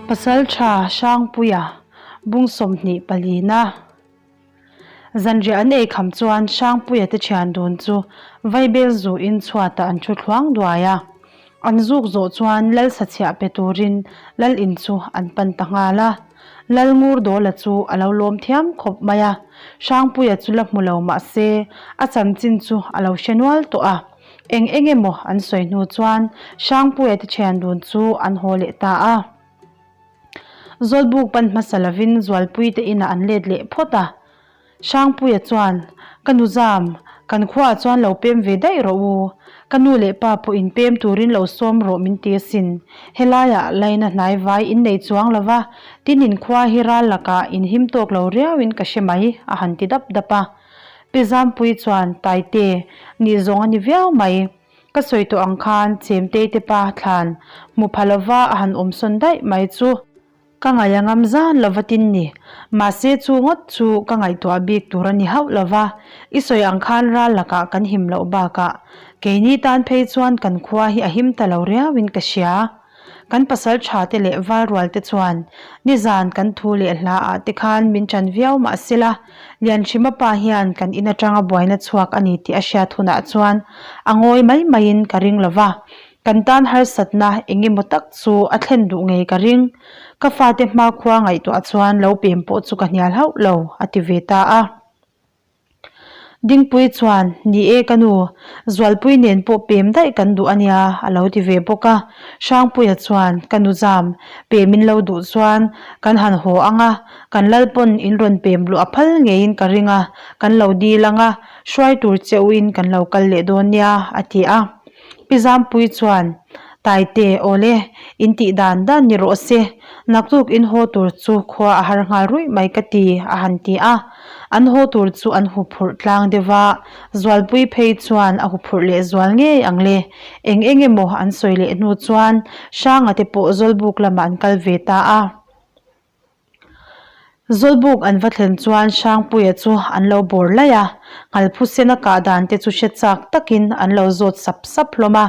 Pasaltha Hrangpuia bung 24 na Zanriah an ei kham chuan Hrangpuia te thian dun chu Vaibel zuin chhuatah an thu thluang duai a. An zuk zawh chuan Lal sachhiah pe turin Lal in chu an pan ta nghal a. Lal ngur dawla chu a lo lawm thiam khawp mai a. Hrangpuia chu la hmu lo mah se a chanchin chu a lo hre nual tawh a. Eng eng emaw an sawi hnu chuan Hrangpuia te thian dun chu an haw leh ta a. Zawlbuk pan hmasa lovin Zualpuite inah an let leh phawt a. Hrangpuia chuan, Ka nu zam, kan khuaah chuan lo pem ve daih rawh u. Ka nu leh pa pawh in pem turin lo sawm rawh min ti asin. Helaiah laina hnai vai in nei chuang lo va, tin in khua hi ral lakah in him tawk lo riauin ka hre mai, a han ti dap dap a. Pi Zampuii chuan, Taite, nih zawng a ni viau mai. Ka sawi tawh ang khan Chemtei te pa thlan hmu pha lova a han awm sawn daih mai chu. Ka ngaih a ngam zan lova tin ni. Mahse chu ngawt chu ka ngaihtuah bik tur a ni hauh lova, i sawi ang khan ral lakah kan him loh bakah keini tan phei chuan kan khua hi a him ta lo riauin ka hria. Kan pasal tha te leh val rual te chuan nizan kan thu leh hla ah te khan min ṭan viau mah sela, Lianhrima pa hian kan in aṭanga buaina chhuak a ni tih a hriat hunah chuan a ngawi mai maiin ka ring lova, Kan tan harsatna eng emaw tak chu a thlen duh ngei ka ring. Ka fate hmakhua ngaihtuah chuan lo pem pawh chu ka hnial hauh lo, a ti ve ta a. Dingpui chuan, Ni e ka nu, Zualpui nen pawh pem daih kan duh a nia, a lo ti ve bawk a. Hrangpuia chuan, Ka nu zam, pem in lo duh chuan kan han haw ang a, kan lal pawn in rawn pem luh a phal ngeiin ka ring a, kan lo dil ang a, hruai tur che uin kan lo kal leh dawn nia, a ti a. Pi Zampuii chuan, Taite, awle, in tih dan dan ni rawh se, naktuk in haw tur chu khua a har nghal ruih mai ka ti, a han ti a. An haw tur chu an huphurh tlang deuh a, Zualpui phei chuan a huphurh leh zual ngei ang le. Eng eng emaw an sawi leh hnu chuan Hranga te pawh Zawlbuk lamah an kal ve ta a. Zawlbuk an va thlen chuan Hrangpuia chu an lo bawr laih a, Nghalphusen a kah dan te chu hre chak takin an lo zawt sap sap hlawm a.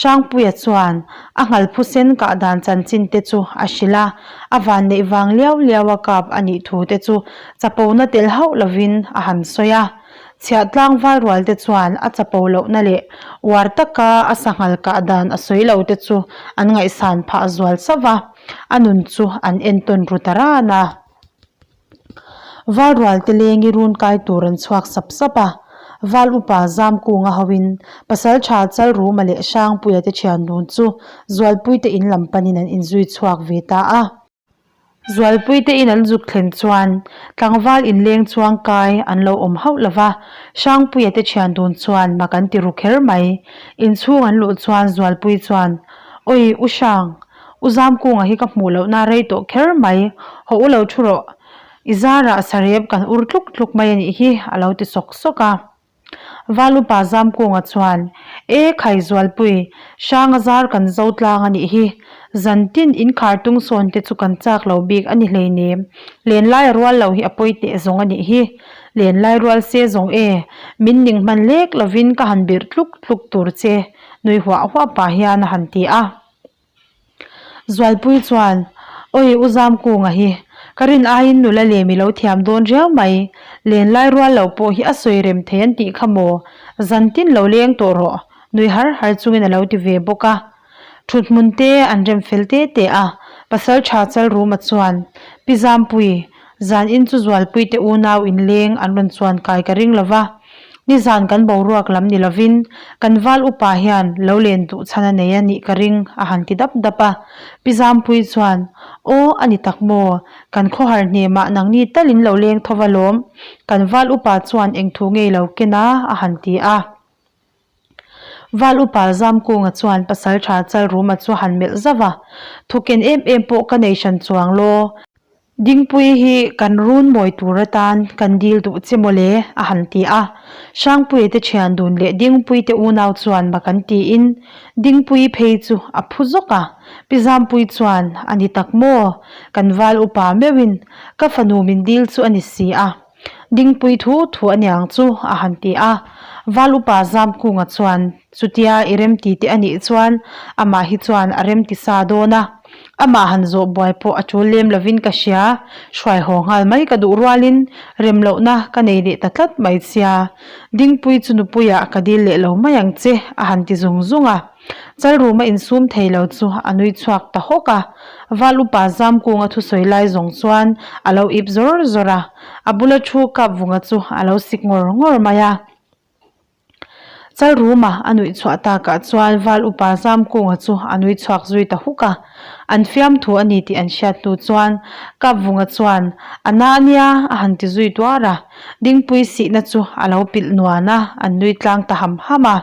Hrangpuia chuan a Nghalphusen kah dan chanchin te chu a hrilh a, a vanneih vang liau liau a kap a nih thu te chu chapona tel hauh lovin a han sawi a. Chhiah tlangval rual te chuan a chapo lohna leh uar taka a sanghal kah dan a sawi lo te chu an ngaihsan phah zual sauh a. A nun chu an entawn ru ta ran a. Val rual te lengi run kai tur an chhuak sap sap a. Val upa Zamkunga hoin pasal tha Chalruma leh Hrangpuia te thian dun chu Zualpui te in lam panin an inzui chhuak ve ta a. Zualpui te in an zuk thlen chuan tlangval inleng chuang kai an lo awm hauh lo va. Hrangpuia te thian dun chuan mak an ti ru kher mai. Inchhung an luh chuan Zualpui chuan, Awi U Hrang, U Zamkunga hi ka hmuh lohna rei tawh kher mai, haw u lo thu rawh, i zarah sarep kan ur tluk tluk mai a nih hi, a lo ti sawk sawk a. Val upa Zamkunga chuan, E khai Zualpui, Hranga zar kan zo tlang a nih hi, zan tin inkhar tung sawn te chu kan chak lo bik a ni hleinem, lenlai a rual lo hi a pawi teh zawng a nih hi, lenlai rual se zawng e, min ning hman lek lovin ka han birh tluk tluk tur che, nui huah huah pah hian a han ti a. Zualpui chuan, Awi U Zamkunga hi, ka rin aiin nula lem i lo thiam dawn riau mai, len lai rual lo pawh hi a sawi rem thei an tih kha maw, zan tin lo leng tawh rawh, nui har har chungin a lo ti ve bawk a. Thut hmun te an rem fel te te a, pasal tha Chalruma chuan, Pi Zampui, zan in chu Zualpui te unau inleng an rawn chuan kai ka ring lo va, Nizan kan boruak lam ni lovin kan val upa hian lo len duh chhan a nei a nih ka ring a han ti dap dap a. Pi Zampuii chuan, Aw, a ni tak maw? Kan khawhar hnemah nangni talin lo leng tho va lawm. Kan val upa chuan eng thu ngei lo ken a a han ti a. Val upa Zamkunga chuan pasal tha Chalruma chu a han melh zauh a, Thuken em em pawh ka nei hran chuang law. Dingpui hi kan run mawi tur atan kan dil duh che mawle a han ti a. Hrangpuia te thian dun leh Dingpui te unau chuan mak an tiin Dingpui phei chu a phu zawk a. Pi Zampui chuan a ni tak maw? Kan val upa meuhin ka fanu min dil chu a ni si a. Dingpui thu thu a niang chu a han ti a. Val upa Zamkunga chuan chutia i remti te a nih chuan amah hi chuan a remti sa dawn a. Amah han zawh buai pawh a tul lem lovin ka hria, hruai haw nghal mai ka duh rualin rem lohna ka nei leh ta tlat mai sia. Dingpui chu nupuiah ka dil leh lo mai ang che a han ti zung zung a. Chalruma insum thei lo chu a nui chhuak ta hawk a. Val upa Zamkunga thusawi lai zawng chuan a lo ip zawr zawr a, a bula thu Kapvunga chu a lo sik ngawr ngawr mai a. Chalruma a nuih chhuah takah chuan Val upa Zamkunga chu a nui chhuak zui ta huk a. An fiamthu a ni tih an hriat hnu chuan Kapvunga chuan, A na ania a han ti zui tuar a. Dingpui sihna chu a lo pilh nuan a, an nui tlang ta ham ham a.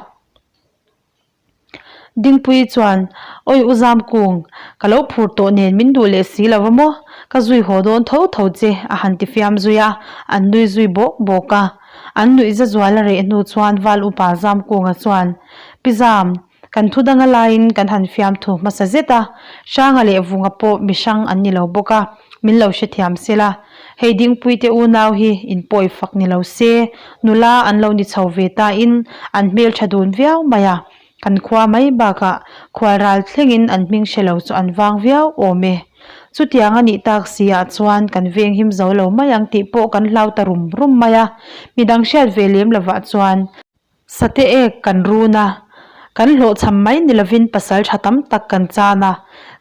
Dingpuii chuan, Awi U Zamkung, ka lo phur tawh nen min duh leh si lo va maw? Ka zui haw dawn tho tho che, a han ti fiam zui a, an nui zui bawk bawk a. An nuih za zual a reh hnu chuan Val Upa Zamkunga chuan, Pi Zam, kan thu danga laiin kan han fiamthu hmasa zet a, Hranga leh Vunga pawh mi hrang an ni lo bawk a, min lo hrethiam sela. Hei Dingpuite unau hi inpawi fak ni lo se, nula an lo ni chho ve tain an hmeltha dun viau mai a, kan khua mai bakah khual ral thlengin an hming hre lo chu an vang viau awm e. Chutiang a nih tak si ah chuan kan veng him zo lo mai ang tih pawh kan hlau ta rum rum mai a, midang hriat ve lem lovah chuan. Sate ek kan run a, kan hlawhchham mai ni lovin pasal tha tam tak kan chan a,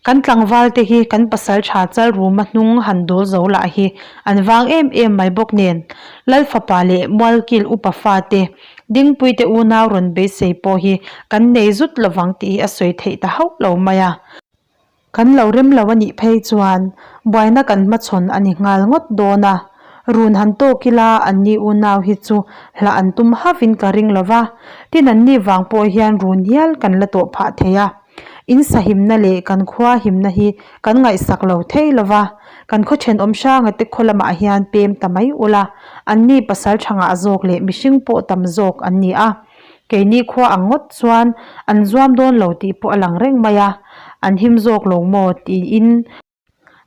kan tlangval te hi kan pasal tha chal ruma hnung han dawl zo lah hi an vang em em mai bawk nen Lal fapa leh Mualkil upa fate Dingpui te unau rawn beisei pawh hi kan nei zut lovang tih hi a sawi theih ta hauh lo mai a. Kan lo rem lo a nih phei chuan buaina kan hmachhawn a ni nghal ngawt dawn a, run han tawk ila anni unau hi chu hlah an tum havin ka ring lo va, tin anni vang pawh hian run hial kan la tawh phah thei a. In sahimna leh kan khua himna hi kan ngaihsak lo thei lo va, kan khaw thenawm hranga te khaw lamah hian pem ta mai ula, anni pasal tha ngah zawk leh mihring pawh tam zawk an ni a. Keini khua ang ngawt chuan an zuam dawn lo tih pawh a lang reng mai a, an him zawk lo maw tiin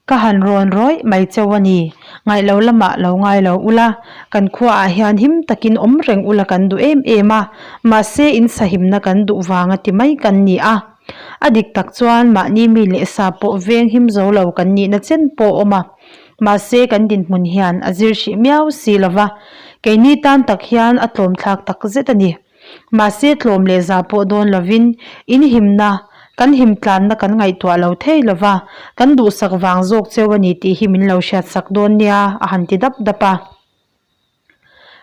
ka han rawn rawih mai cheu a ni. Ngaih lo lamah lo ngai lo ula, kan khuaah hian him takin awm reng ula kan duh em em a, mahse in sahimna kan duh vanga ti mai kan ni a. A dik tak chuan mahni mi leh sa pawh veng him zo lo kan nihna chen pawh awm a. Mahse kan dinhmun hian a zir hrih miau si lo va, keini tan tak hian a tlawm thlak tak zet a ni. Mahse tlawm leh za pawh dawn lovin in himna, kan him tlanna kan ngaihtuah lo thei lo va, kan duhsak vang zawk cheu a ni tih hi min lo hriatsak dawn nia a han ti dap dap a.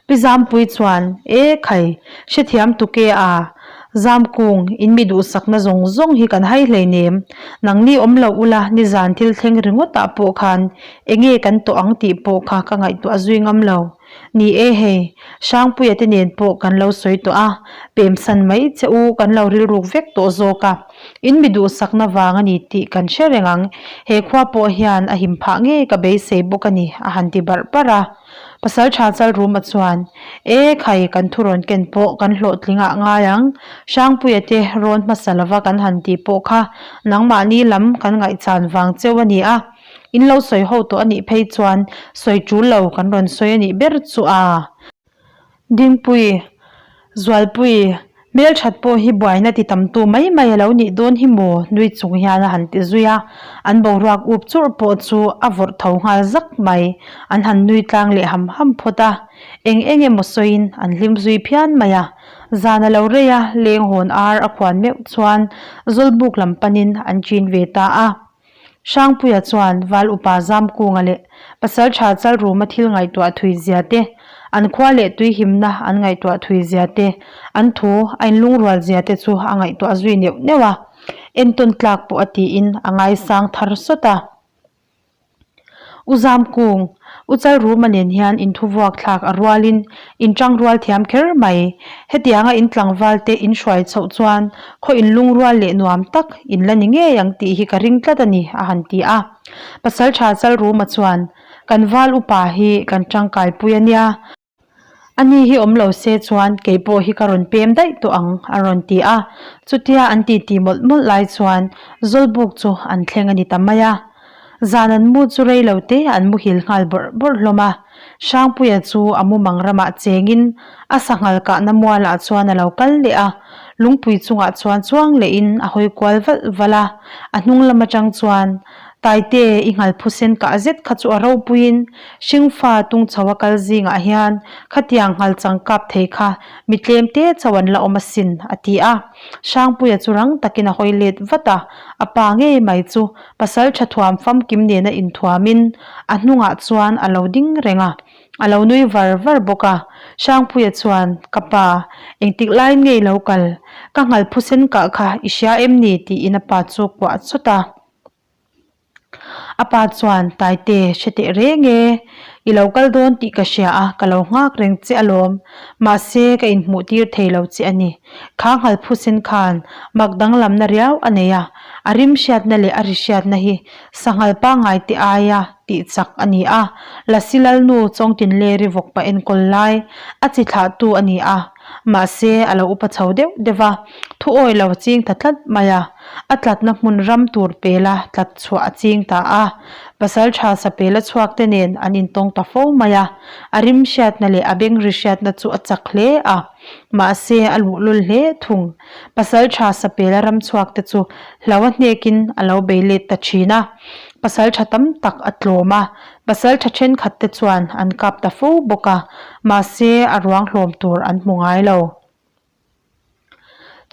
Pi Zampui chuan, E khai, hrethiam tuke a, Zamkung, in mi duhsakna zawng zawng hi kan hai hleinem. Nangni awm lo ula, nizan thil thleng ringawtah pawh khan enge kan tawh ang tih pawh kha ka ngaihtuah zui ngam lo. Ni e hei, Hrangpuia te nen pawh kan lo sawi tawh a, pemsan mai che u kan lo rilruk vek tawh zawk a. In mi duhsakna vang a ni tih kan hre reng ang. He khua pawh hian a him phah ngei ka beisei bawk a ni, a han ti barh barh a. Pasal tha Chalruma chuan, E khai, kan thu rawn ken pawh kan hlawhtling ah ngai ang. Hrangpuia te rawn hmasa lova kan han tih pawh kha nangmahni lam kan ngaihchan vang cheu a ni a. In lo sawi ho tawh a nih phei chuan sawi tul lo kan rawn sawi a nih ber chu a. Dingpui, Zualpui, hmelthat pawh hi buaina ti tamtu mai mai a lo nih dawn hi maw? Nui chung hian a han ti zui a, an boruak up churh pawh chu a vawrh tho nghal zak mai. An han nui tlang leh ham ham phawt a, eng eng emaw sawiin an hlim zui phian mai a. Zan a lo rei a, leng hawn ar a khuan meuh chuan Zawlbuk lam panin an chin ve ta a. Hrangpuia chuan Val Upa Zamkunga leh Pasaltha Chalruma thil ngaihtuah thui zia te, an khua leh tui himna an ngaihtuah thui zia te, an thu a inlungrual zia te chu a ngaihtuah zui neuh neuh a, entawn tlak pawh a tiin a ngaisang thar sawt a. U Zamkung, U Chalruma nen hian inthuvuak thlak a rualin In tangrual thiam kher mai. Hetianga in tlangval te in hruai chhoh chuan khaw in lungrual leh nuam tak in la ni ngei ang tih hi ka ring tlat a ni, a han ti a. Pasaltha Chalruma chuan, Kan val upa hi kan tangkaipui a nia. Ani hi awm lo se chuan kei pawh hi ka rawn pem daih tawh ang, a rawn ti a. Chutia an titi mawlh mawlh lai chuan Zawlbuk chu an thleng a ni ta mai a. Zan an mu chu rei lo te an muhil nghal bawrh bawrh hlawm a. Hrangpuia chu a mumang ramah chengin a sanghal kahna mualah chuan a lo kal leh a. Lungpui chungah chuan chuang lehin a hawi kual valh valh a, a hnung lam atang chuan Taite i nghal phusen kah zet kha chu a ropuiin hringfa tung chho a kal zingah hian khatiang nghal chang kap thei kha mi tlem te chauh an la awm asin a ti a. Hrangpuia chu rang takin a hawi let vat a, a pa ngei mai chu pasal tha thuam famkim nena inthuamin a hnungah chuan a lo ding reng a. A lo nui var var bawk a, Hrangpuia chuan, Ka pa, engtik laiin nge i lo kal? Ka nghal phusen kah kha i hria em ni? tiin a pa chu kuah chawt a. A pa chuan, Taite, hre teh reng e, i lo kal dawn tih ka hria a, ka lo nghak reng che alawm. Mahse, ka inhmuh tir thei lo che a ni. Kha nghal phusen khan mak danglamna riau a nei a, a rim hriatna leh a ri hriatna hi Sanghal pangngai te aia tih chak a ni a, Lasi Lalnu Chawngtinleri vawkpa enkawl lai a chi thlahtu a ni a, mahse a lo upa chho deuh deuh a, thu awi lo ching ta tlat mai a, a tlatna hmun ram tur pela tlat chhuah a ching ta a, pasal tha sa pela chhuak te nen an intawng ta fo mai a, a rim hriatna leh a beng ri hriatna chu a chak hle a, mahse a luhlul hle thung. Pasal tha Sapela ram chhuak te chu hlo a hnekin a lo bei let ta thin a, pasal tha tam tak a tlawm a, pasal tha thenkhat te chuan an kap ta fo bawk a, mahse a ruang hlawm tur an hmu ngai lo.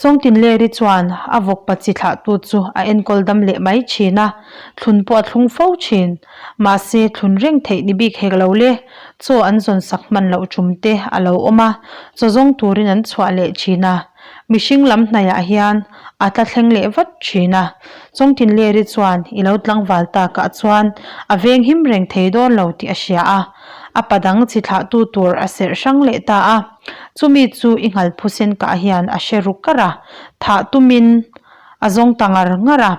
Chawngtinleri chuan a vawkpa chi thlahtu chu a enkawl dam leh mai thin a, thlun pawh a thlung fo thin. Mahse thlun reng theih ni bik hek lo le, chaw an zawn sak hman loh tum te a lo awm a, chaw zawng turin an chhuah leh thin a. Mihring lam hnaiah hian a tla thleng leh vat thin a, Chawngtinleri chuan i lo tlangval takah chuan a veng him reng thei dawn lo tih a hria a, a pa dang chi thlahtu tur a serh hrang leh ta a, chumi chu i nghal phusen kah hian a hre ru kar a, thah tumin a zawng ta ngar ngar a,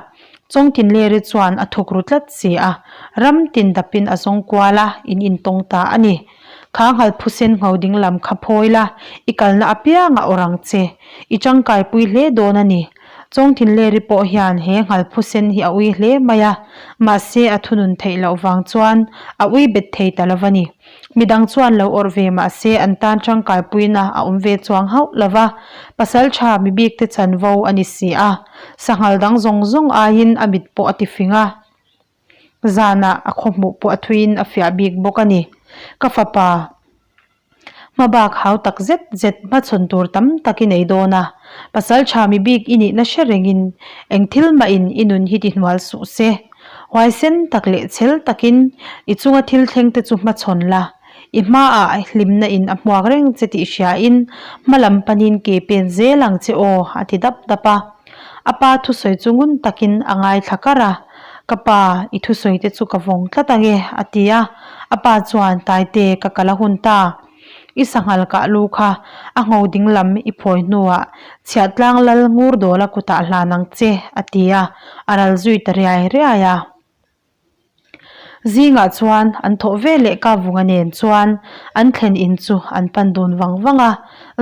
Chawngtinleri chuan a thuk ru tlat si a, ram tin dapin a zawng kual a, in intawng ta a ni. Kha nghal phusen ngho ding lam kha phawi la, i kalna apiang a awrh ang che. I tangkaipui hle dawn a ni. Chawngtinleri pawh hian he nghal phusen hi a ui hle mai a, mahse a thunun theih loh vang chuan a ui bet thei ta lo va ni. Midang chuan lo awrh ve mahse an tan tangkaipuina a awm ve chuang hauh lo va, pasal tha mi bikte chanvo a ni si a. Sanghal dang zawng zawng aiin a mit pawh a tifing a. Zanah a khawhmuh pawh a thuiin a fiah bik bawk a ni. Ka fapa hmabak hau tak zet zet hmachhawn tur tam tak i nei dawn a, pasal tha mi bik i nihna hre rengin eng thil mahin i nun hi ti hnual suh se. Huaisen tak leh chhel takin i chunga thil thleng te chu hmachhawn la, i hmaah hlimna in a hmuak reng che tih hriain hma lam panin ke pen zel ang che aw a ti dap dap a. A pa thusawi chu ngun takin a ngaithla kar a, Ka pa, i thusawi te chu ka vawng tlat ang e, a ti a. A pa chuan, Taite, ka kal a hun ta. I sanghal kah lu kha a ngho ding lam i phawi hnuah chhiahtlang lal ngur dawla kutah hlan ang che, a ti a, a ral zui ta riai riai a. Zingah chuan an thawh ve leh Kavunga nen chuan an thlen in chu an pan dun vang vang a,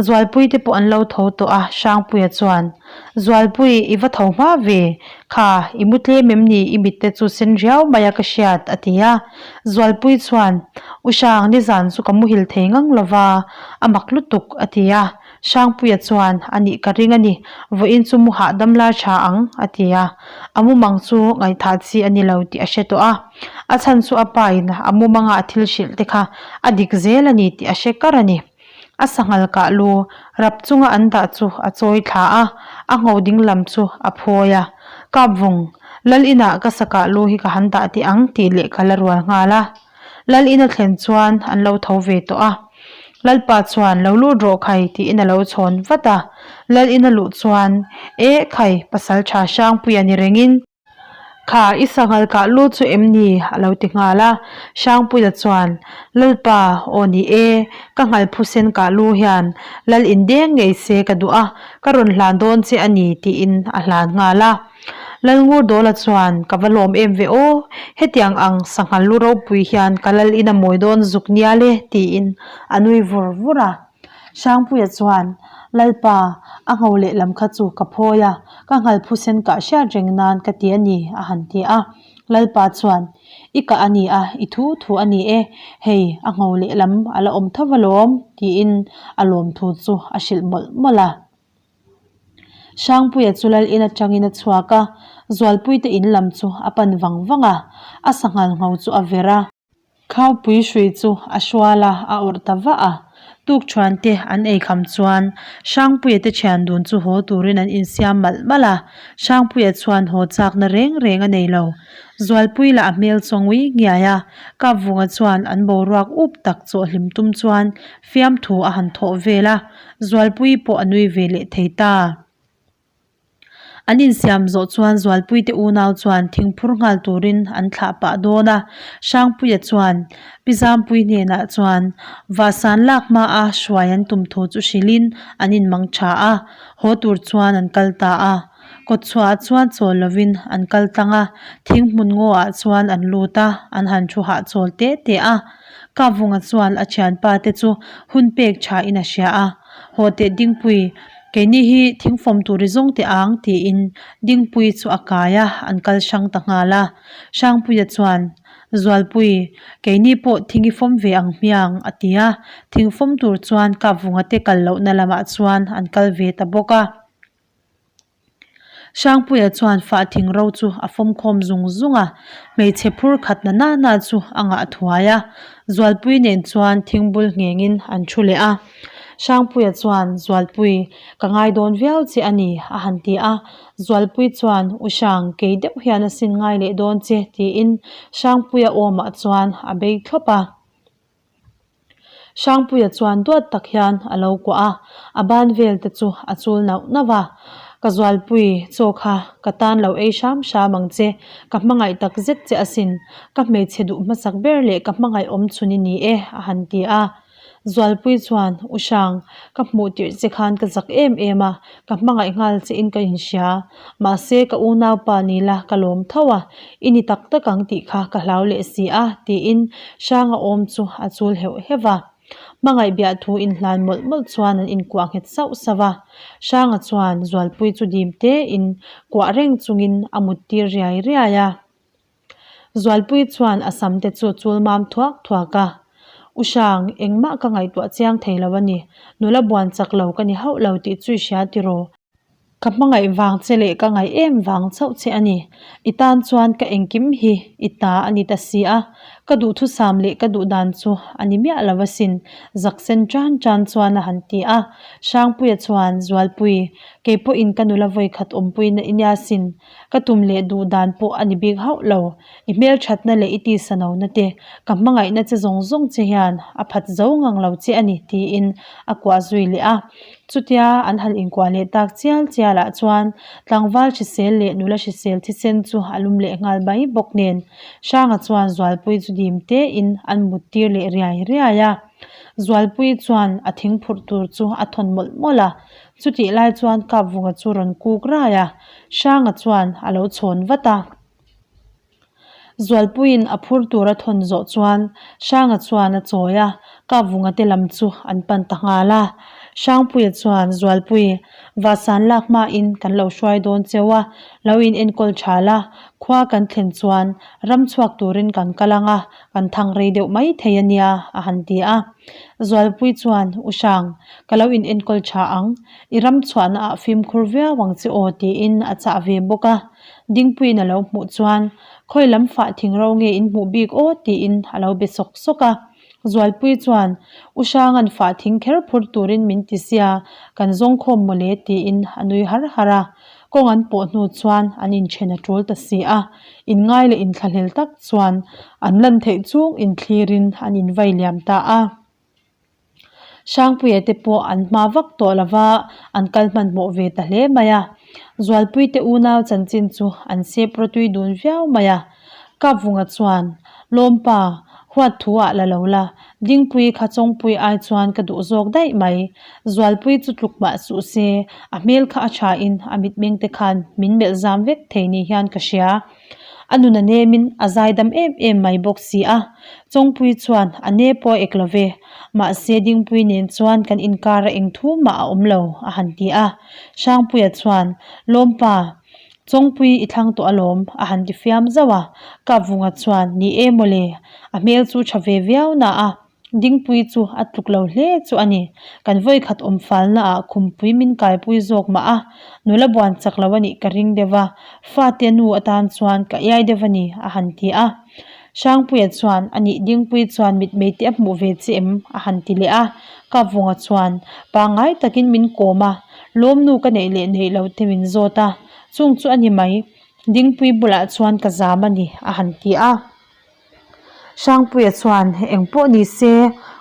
Zualpui te pawh an lo tho tawh a, Hrangpuia chuan, Zualpui, i va tho hma ve, kha i mu tlem em ni i mit te chu sen riau mai a ka hriat, a ti a. Zualpui chuan, U Hrang, nizan chu ka muhil thei ngang lo va, a mak lutuk, a ti a. Hrangpuia chuan, A nih ka ring a ni, vawiin chu mu hahdam la tha ang, a ti a. A mumang chu ngaihthah chi a ni lo tih a hre tawh a. A chhan chu a pa in a mumanga a thil hrilh te kha a dik zel a ni tih a hre kar a ni. A sanghal kah lu rap chunga an dah chu a chawi thla a, a ngho ding lam chu a phawi a. Kapvung, Lal inah ka sakah lu hi ka han dah teh ang tih leh ka la rual nghal a. Lal in a thlen chuan an lo tho ve tawh a, Lalpa chuan lo lut rawh khai tiin a lo chhawn vat a, Lal in a luh chuan Eh khai pasal tha Hrangpuia ni rengin, Kha i sanghal kah lut chu em ni? a lo ti nghal a, Hrangpuia chuan Lalpa aw ni e, ka nghal phusen kah lu hian Lal in deng ngei se ka duh a, ka rawn hlan dawn che a ni tiin a hlan nghal a. Lalngurdawla chuan, Ka va lawm em ve aw, hetiang ang sanghal lu ropui hian ka lal in a mawi dawn zuk nial e, tiin a nui vur vur a. Hrangpuia chuan, Lalpa, a ngho lehlam kha chu ka phawi a, ka nghal phusen kah hriat reng nan ka ti a ni, a han ti a. Lalpa chuan, I kah a ni a, i thu thu a ni e, hei a ngho lehlam a la awm tho alawm, tiin a lawmthu chu a hrilh mawlh mawlh a. Hrangpuia chu lal in atangin a chhuak a, Zualpuite in lam chu a pan vang vang a, a sanghal ngho chu a ver a. Khaupui hrui chu a hrual a, a awrh ta vah a. Tukṭhuan te an ei kham chuan Hrangpuia te ṭhian dun chu haw turin an insiam malh malh a, Hrangpuia chuan haw chakna reng reng a nei lo. Zualpui lah a hmel chu a ngui ngiai a, Kapvunga chuan an boruak up tak chawhhlim tum chuan fiamthu a han thawh vel a, Zualpui pawh a nui ve leh thei ta. An insiam zawh chuan Zualpuite unau chuan thingphur nghal turin an thlah pah dawn a, Hrangpuia chuan Pi Zampui hnenah chuan Vahsan lak hmaa hruai an tum thu chu hrilhin an inmang tha a, haw tur chuan an kal ta a. Kawtchhuahah chuan chawl lovin an kal tlang a, thing hmun ngawah chuan an lut a, an han thu hahchawl teh teh a. Kavunga chuan a thianpa te chu hun pek thain a hria a, Haw teh Dingpui, keini hi thingfawm tur i zawng teh ang tiin Dingpui chu a kai a, an kal hrang ta nghal a. Hrangpuia chuan, Zualpui, keini pawh thing i fawm ve ang hmiang a ti a, thingfawm tur chuan Kapvunga te kal lohna lamah chuan an kal ve ta bawk a. Hrangpuia chuan fah thing ro chu a fawm khawm zung zung a, hmeichhe phur khat na na na chu a ngah thuai a, Zualpui nen chuan thing bul nghengin an thu leh a. Hrangpuia chuan, Zualpui, ka ngai dawn viau che a ni, a han ti a. Zualpui chuan, U Hrang, kei deuh hian a sin ngai leh dawn che, tiin Hrangpuia awmah chuan a bei thlawp a. Hrangpuia chuan duat tak hian a lo kuah a, a ban vel te chu a chul nauh nauh a. Ka zualpui chaw kha ka tan lo ei hram hram ang che, ka hmangaih tak zet che asin, ka hmeichhe duh hmasak ber leh ka hmangaih awm chhun i ni e a han ti a. Zualpui chuan, U Hrang, ka hmuh tirh che khan ka zak em em a, ka hmangaih nghal che in ka inhria. Mahse ka unaupa ni la ka lawm tho a, i ni tak tak ang tih kha ka hlau leh si a, tiin Hranga awm chu a chul heuh heuh a. Hmangaih biah thu inhlan mawlh mawlh chuan an inkuah nghet sauh sauh a. Hranga chuan Zualpui chu dim tein kuah reng chungin a mut tir riai riai a. Zualpui chuan a sam te chu chul mam thuak thuak a, U Hrang, engmah ka ngaihtuah chiang thei lo a ni. Nula buan chak lo ka ni hauh lo tih chu i hria tiraw? Ka hmangaih vang che leh ka ngaih em vang chauh che a ni. I tan chuan ka engkim hi i ta a ni ta si a, ka duhthusam leh ka duhdan chu a ni miah lo asin, zak sen tan tan chuan a han ti a. Hrangpuia chuan, Zualpui, kei pawhin ka nula vawikhat awmpuina i nia sin. Ka tum leh duh dan pawh a ni bik hauh lo. I hmelthatna leh i tisanona te, ka hmangaihna che zawng zawng che hian a phat zo ngang lo che a ni, tiin a kuah zui leh a. Chutia an han inkuah leh tak chial chial ah chuan tlangval hrisel leh nula hrisel thisen chu a lum leh nghal mai bawk nen Hranga chuan Zualpui chu dim tein an mut tir leh riai riai a. Zualpui chuan a thing phurh tur chu a thawn mawlh mawlh a. Chutih lai chuan Kapvunga chu rawn kuk rai a, Hranga chuan a lo chhawn vat a. Zualpuiin a phur tur a thawn zawh chuan Hranga chuan a chawi a, Kapvunga te lam chu an pan ta nghal a. Hrangpuia chuan, Zualpui, vahsan lak hmain kan lo hruai dawn cheu a, lo in enkawl tha la, khua kan thlen chuan ram chhuak turin kan kal ang a, kan thang rei deuh mai thei a nia, a han ti a. Zualpui chuan, U Hrang, ka lo in enkawl tha ang, i ram chhuahna ah fimkhur viau ang che aw tiin a chah ve bawk a. Dingpuiin a lo hmuh chuan, Khawi lam fah thing ro nge in hmuh bik aw tiin a lo be sawk sawk a. Zualpui chuan, U Hranga'n fah thing kher phur turin min ti sia, kan zawng khawm mawle tiin a nui har har a. Kawng an pawh hnu chuan an inthen a tul ta si a, inngai leh inthlahlel tak chuan an lan theih chung inthlirin an invai liam ta a. Hrangpuia te pawh an hma vak tawh lo va, an kal hmanhmawh ve ta hle mai a. Zualpui te unau chanchin chu an sep rawtui dun viau mai a. Kapvunga chuan, Lawmpa, huat thu ah la lo la, Dingpui kha Chawngpui ai chuan ka duh zawk daih mai. Zualpui chu tluk mah suh se, a hmel kha a tha in a mitmeng te khan min melh zam vek thei ni hian ka hria. A nun a nemin a zaidam em em mai bawk si a, Chawngpui chuan a ne pawh ek lo ve, mahse Dingpui nen chuan kan inkar a eng thu mah a awm lo, a han ti a. Hrangpuia chuan, Lawmpa, Chawngpui i thlang tawh alawm, a han ti fiam zauh a. Kapvunga chuan, Ni e mawle, a hmel chu tha ve viau na a. Dingpui chu a tluk lo hle chu a ni. Kan vawikhat awm falna ah khumpui min kaipui zawk mah a, nula buan chak lo a nih ka ring deuh va, fate nu atan chuan ka iai deuh a ni a han ti a. Hrangpuia chuan a nih Dingpui chuan mitmei te a hmuh ve che em? a han ti leh a. Kapvunga chuan pangngai takin min kawm a, lawmnu ka neih leh neih lo te min zawt a, chung chu a ni mai, Dingpui bulah chuan ka zam a ni a han ti a. Hrangpuia chuan eng pawh ni se,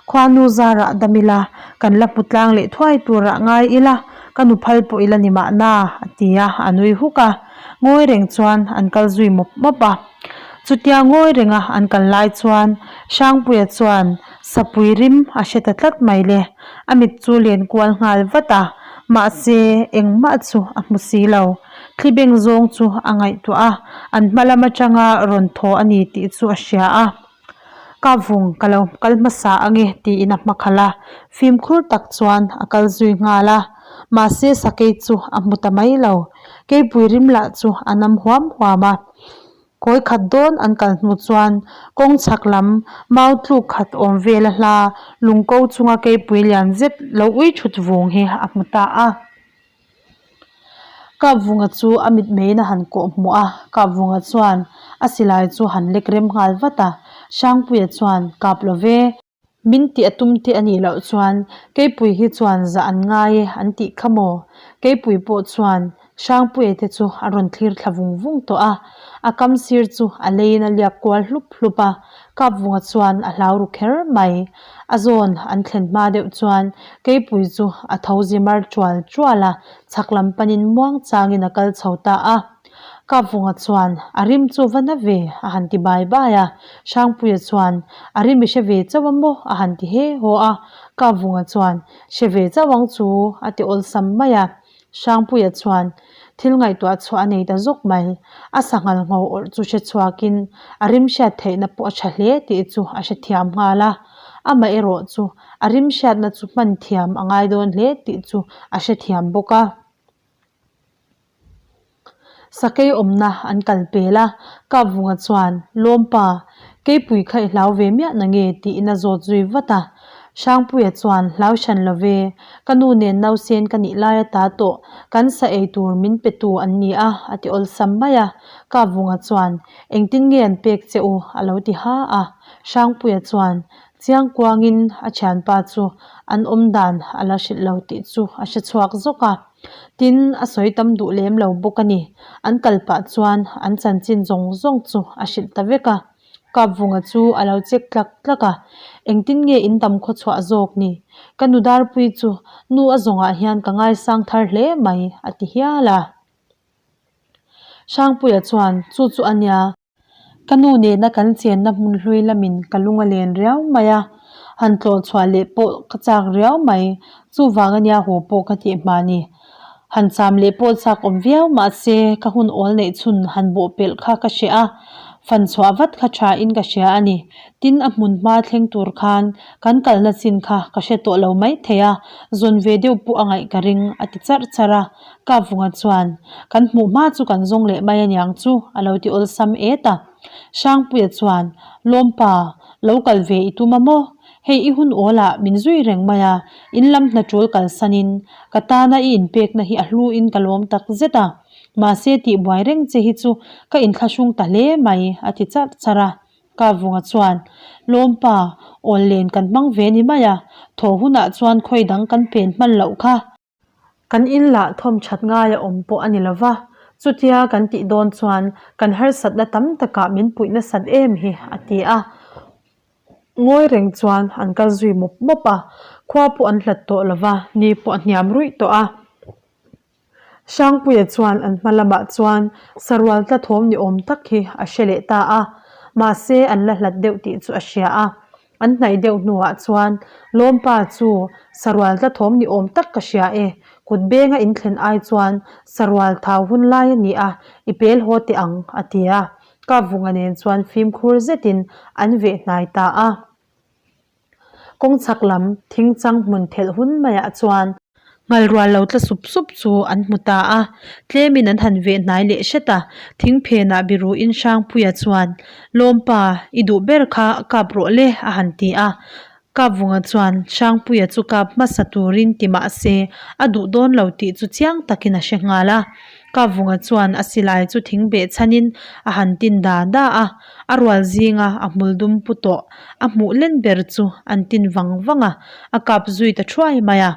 khuanu zarah dam ila, kan la hmu tlang leh thuai turah ngai ila, ka nu phal pawh ila ni mahna, a ti a, a nui huk a. Ngawi reng chuan an kal zui mawp mawp a. Chutia ngawi renga an kal lai chuan Hrangpuia chuan sapui rim a hre ta tlat mai le, a mit chu len kual nghal vat a, mahse engmah chu a hmu si lo. Thli beng zawng chu a ngaihtuah a, an hma lam atanga rawn thaw a ni tih chu a hria a. Ka vung ka lo kal hmasa ange tiin a hma khalh a, fimkhur tak chuan a kal zui nghal a. Mahse sakei chu a hmu ta mai lo, keipui rim lah chu a nam huam huam a. Kawi khat dawn an kal hnu chuan kawng chhak lam mau tluk khat awm vel a hla lungko chunga keipui lian zet lo ui thut vung hi a hmu ta a. Kapvunga chu a mitmeiin a han kawh hmuh a, Kapvunga chuan a silai chu han lek rem nghal vat a, Hrangpuia chuan kap lo ve. Min tih a tum te a nih loh chuan Keipui hi chuan zah an ngai e an tih kha maw? Keipui pawh chuan Hrangpuia te chu a rawn thlir thla vung vung tawh a, a kam sir chu a leiin a liak kual hlup hlup a, Kapvunga chuan a hlau ru kher mai. A zawn an thlen hma deuh chuan Keipui chu a tho zi mar tual tual a, chhak lam panin muang changin a kal chho ta a. Kapvunga chuan, A rim chu va na ve, a han ti bai bai a. Hrangpuia chuan, A rim i hre ve chauh a maw? a han ti he haw a. Kapvunga chuan, Hre ve chauh ang chu, a ti awlsam mai a. Hrangpuia chuan thil ngaihtuah chhuah a nei ta zawk mai. A sanghal ngho awrh chu hre chhuakin a rim hriat theihna pawh a tha hle tih chu a hrethiam nghal a. Amah erawh chu a rim hriatna chu hman thiam a ngai dawn hle tih chu a hrethiam bawk a. Sakei awmna an kal pel a, Kapvunga chuan, Lawmpa, keipui kha i hlau ve miah na nge? tiin a zawt zui vat a. Hrangpuia chuan, Hlau hran lo ve, ka nu nen nausen ka nih lai ata tawh, kan sa ei tur min pe tu an ni a, a ti awlsam mai a. Kapvunga chuan, Engtin nge an pek che u? a lo ti ha a. Hrangpuia chuan, Chiangkuangin a thianpa chu an awm dan a la hrilh lo tih chu a hre chhuak zawk a. Tin, a sawi tam duh lem lo bawk a ni. An kal pah chuan an chanchin zawng zawng chu a hrilh ta vek a. Kapvunga chu a lo chek tlak tlak a, Engtin nge in dam khaw chhuah zawk ni? Ka nu Darpui chu nu a zawngah hian ka ngaisang thar hle mai, a ti hial a. Hrangpuia chuan, Chu chu a nia. Ka nu nena kan chenna hmun hlui lamin ka lung a len riau mai a, han tlawh chhuah leh pawh ka chak riau mai, chuvang ania haw pawh ka tih hma ni. Han cham leh pawh chak awm viau mahse ka hun awl neih chhun han bawh pelh kha ka hreh a, fan chhuah vat kha tha in ka hria a ni. Tin a hmun hma thleng tur khan kan kalna chin kha ka hre tawh lo mai thei a, zawn ve deuh pawh a ngaih ka ring a ti charh charh a. Kapvunga chuan, Kan hmuh hma chu kan zawng leh mai aniang chu, a lo ti awlsam et a. Hrangpuia chuan, Lawmpa, lo kal ve i tum a maw? Hei i hun awlah min zui reng mai a, in lam hna tul kalsanin ka tana i inpekna hi a hluin ka lawm tak zet a. Mahse tihbuai reng che hi chu ka inthlahrung ta hle mai, a ti charh charh a. Kapvunga chuan, Lawmpa, awl len kan hmang ve ni mai a, thaw hunah chuan khawi dang kan pen hman loh kha. Kan in lah thawm that ngai a awm pawh a ni lo va, chutia kan tih dawn chuan kan harsatna tam takah min puih nasat em hi a ti a. Ngawi reng chuan an kal zui mawp mawp a, khua pawh an hlat tawh lo va, ni pawh a hniam ruih tawh a. Hrangpuia chuan an hma lamah chuan sarual tla thawm ni awm tak hi a hre leh ta a, mahse an la hlat deuh tih chu a hria a. An hnaih deuh hnuah chuan Lawmpa chu sarual tla thawm ni awm tak ka hria e, kut benga in thlen ai chuan sarual thau hun lai a ni a, i pel haw teh ang a ti a. Kapvunga nen chuan fimkhur zetin an veh hnai ta a. Kawng chhak lam thing chang hmun thelh hun maiah chuan Nghal rual lo tla sup sup chu an hmu ta a, tlemin an han veh hnai leh hret a, thing phenah biruin Hrangpuia chuan, Lawmpa, i duh ber kha kap rawh le a han ti a. Kapvunga chuan Hrangpuia chu kap hmasa turin ti mah se a duh dawn lo tih chu chiang takin a hre nghal a. Kapvunga chuan a silai chu thing beh chhanin a han tin da da a, a rual zinga a hmul dum pu tawh a hmuh len ber chu an tin vang vang a, a kap zui ta thuai mai a.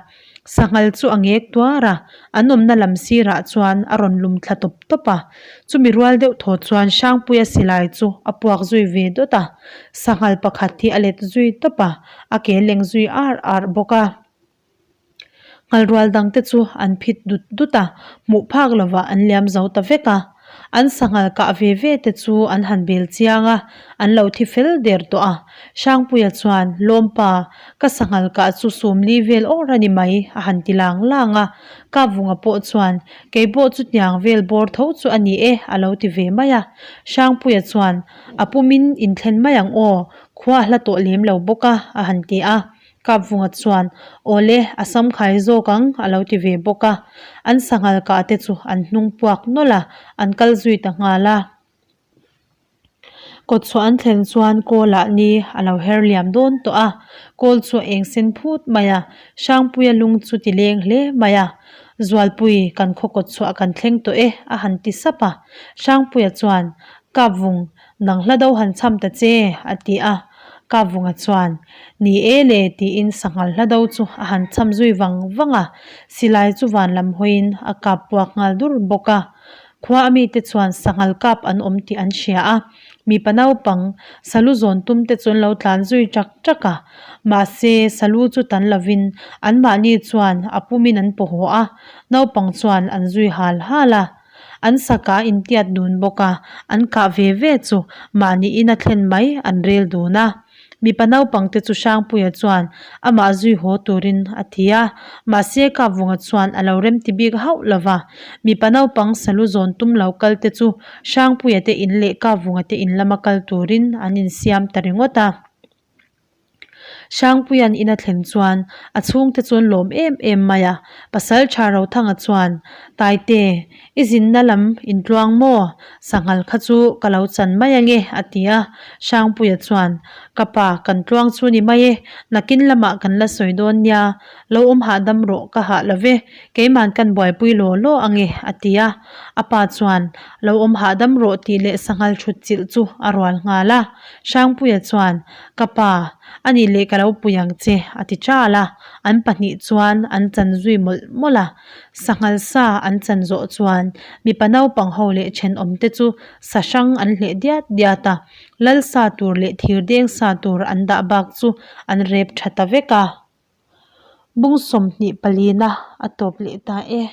Sanghal chu a ngek tuar a, an awmna lam sirah chuan a rawn lum thla tawp tawp a. Chumi rual deuh thaw chuan Hrangpuia silai chu a puak zui ve dawt a, sanghal pakhat hi a let zui tawp a, a ke leng zui ar ar bawk a. Nghalrual dangte chu an phit dut dut a, hmuh phak lovah an liam zo ta vek a. An sanghal kah ve ve te chu an han bel chiang a, an lo thi fel der tawh a. Hrangpuia chuan, Lawmpa, ka sanghal kah chu sumli vel awr a ni mai, a han ti lang lang a. Kapvunga pawh chuan, Kei pawh chutiang vel bawr tho chu a ni e, a lo ti ve mai a. Hrangpuia chuan, A pumin inthlen mai ang aw, khua a hla tawh lem lo bawk a, a han ti a. Kapvunga chuan, Awle, a sam khai zawk ang, a lo ti ve bawk a. An sanghal kah te chu an hnung puak nawlh a, an kal zui ta nghal a. Kawtchhuah an thlen chuan Kawlah ni a lo her liam dawn tawh a, Kawl chu a eng sen phut mai a, Hrangpuia lung chu ti leng hle mai a. Zualpui, kan khaw kawtchhuah kan thleng tawh e, a han ti sap a. Hrangpuia chuan, Kapvung, Nang hla do han cham ta che, a ti a. Kapvunga chuan, Ni e le, tiin sanghal hla do chu a han cham zui vang vang a. Silai chu van lam hawiin a kap puak nghal dur bawk a. Khua a mite chuan sanghal kap an awm tih an hria a. Mipa naupang, salu zawn tum te chu an lo tlan zui ṭak ṭak a. Mahse, salu chu tan lovin anmahni chuan a pumin an paw haw a, naupang chuan an zui hal hal a. An saka intiat dun bawk a, an kah ve ve chu mahniin a thlen mai an rel dun a. Mipa naupangte chu Hrangpuia chuan amah zui haw turin a ti a, mahse Kapvunga chuan a lo remti bik hauh lo va. Mipa naupang salu zawn tum lo kalte chu Hrangpuia te in leh Kapvunga te in lama kal turin an insiam ta ringawt a. Hrangpuia'n in a thlen chuan a chhungte chu an lawm em em mai a, Pasal Tha Rothanga chuan, Taite, i zinna lam intluang maw? Sanghal kha chu ka lo chan mai ange, a ti a. Hrangpuia chuan, Ka pa, kan tluang chu ni mai e, nakin lamah kan la sawi dawn nia, lo awm hahdam rawh ka hah lo ve, keiman kan buaipui law law ange, a ti a. A pa chuan, Lo awm hahdam rawh tih leh sanghal thut chilh chu a rual nghal a. Hrangpuia chuan, Ka pa, a nih leh ka lo pui ang che, a ti ṭal a. An pahnih chuan an chan zui mawlh mawlh a. Sanghal sa an chan zawh chuan mipa naupang ho leh ṭhenawmte chu sa hrang an hleh diat diat a. Lal sa tur leh thirdeng sa tur an dah bak chu an rep ṭha ta vek a. Bung 25 na a tawp leh ta e.